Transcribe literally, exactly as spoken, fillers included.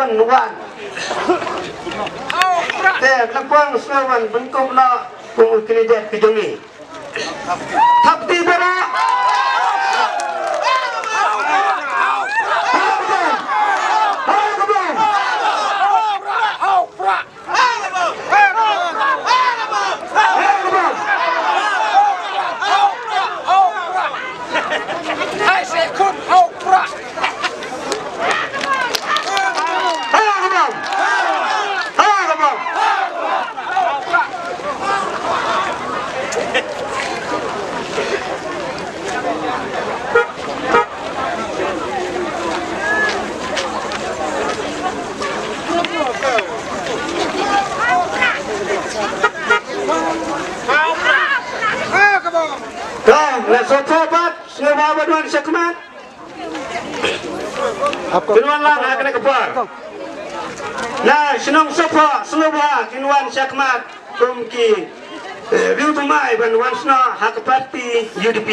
Wan, wan. Te, na pang sngewbha ban pynkup noh kum u candidate ka jong ngi. Thap kti baroh. Ka, la sopot pat, sngewbha ban wan shakhmat. Kin wan lang ha kane ka por. Na shnong Sohphoh sngewbha kin wan shakhmat kum ki, eh, riew thymmai ban wan snoh ha ka party U D P.